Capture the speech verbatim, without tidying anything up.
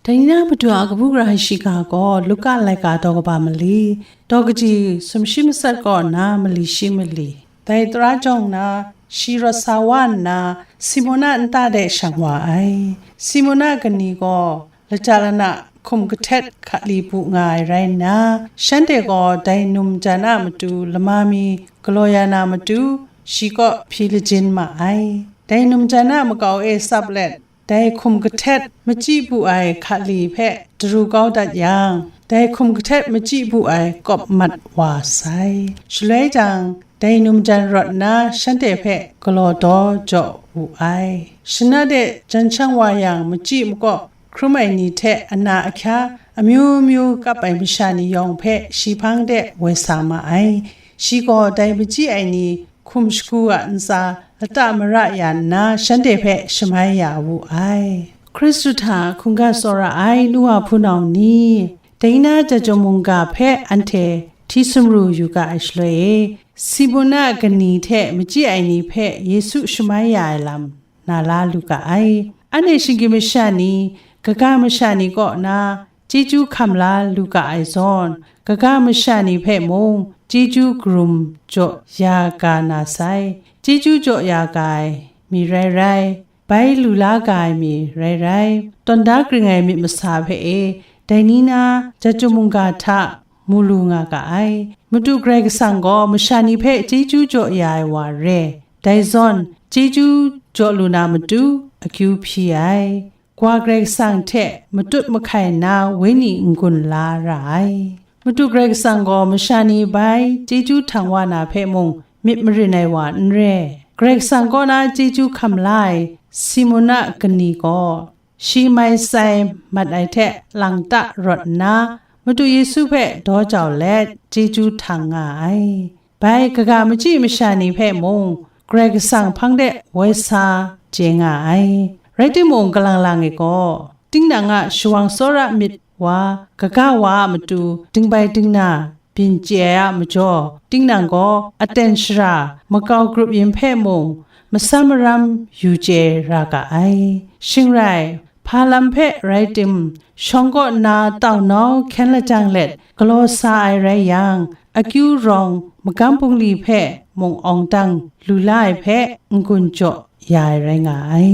Dai ni na Madu a kabu gara shiga gaw Luka laika daw kaba mali, daw kaji sumshi matsat kaw nna mali shi mali. Dai tara jawng na, shi rawt sa wa nna, Simon a nta de shang wa ai. Simon a kani gaw lata lana hkum kahtet hkali bu nga ai rai nna, shanhte gaw dai num jan a matu lama mi galaw ya na matu, shi kaw hpyi lajin ma ai. Dai num jan a makau e tsap let, dai hkum kahtet machyi bu ai hkali hpe daru kau dat yang, dai hkum kahtet machyi bu ai kawp mat wa sai. Shaloi jang, dai num jan rawt nna shanhte hpe galaw daw jaw wu ai. Shana de jan shang wa yang, machyi makaw hkrum ai ni hte ana ahkya amyu myu kap ai masha ni yawng hpe shi hpang de woi sa ma ai. Shi gaw dai machyi ai ni hkum shagu a ntsa lata mara ya nna, shanhte hpe shamai ya wu ai. Hkristu hta hkungga tsawra ai nu wa hpunau ni, dai na Jahtum mungga hpe anhte hti sumru yu ga ai shaloi e, Simon a kani hte machyi ai ni hpe Yesu shamai ya ai lam na la lu ga ai. Anhte shinggyim masha ni, kaga masha ni kaw na chyeju hkam la lu ga ai zawn, kaga masha ni hpe mung chyeju karum jaw ya ga na sai. Chyeju jaw ya ga ai mi rai rai, bai lu la ga ai mi rai rai, tawn da kring ai myit masa hpe e, dai ni na Jahtum mungga hta mu lu nga ga ai. Madu Karai Kasang gaw masha ni hpe chyeju jaw ya ai wa re. Dai zawn, chyeju jaw lu na matu akyu hpyi ai. Kawa Karai Kasang hte matut mahkai nna wenyi n-gun la ra ai. Madu Karai Kasang gaw masha ni bai chyeju htang wa na hpe mung myit marin ai wa n re. Karai Kasang kaw na chyeju hkam la ai Simon a kani gaw, shi mai sai mat ai hte lang ta rawt nna, Madu Yesu hpe daw jau let chyeju htang nga ai. Bai kaga machyi masha ni hpe mung Karai Kasang hpang de woi sa chye nga ai. Rai timung, kalang lang e gaw, tinang a shawang tsawra myit wa, kaga wa a matu dingbai dingna byin chye ai a majaw, tinang gaw aten shara makau grup yin hpe mung matsam maram yu chye ra ga ai. Shing rai, hpa lam hpe rai tim, shawng kaw nna taunau hkyen lajang let galaw sa ai rai yang, akyu rawng magam bungli hpe mung awng dang lu la ai hpe n-gun jaw ya ai rai nga ai.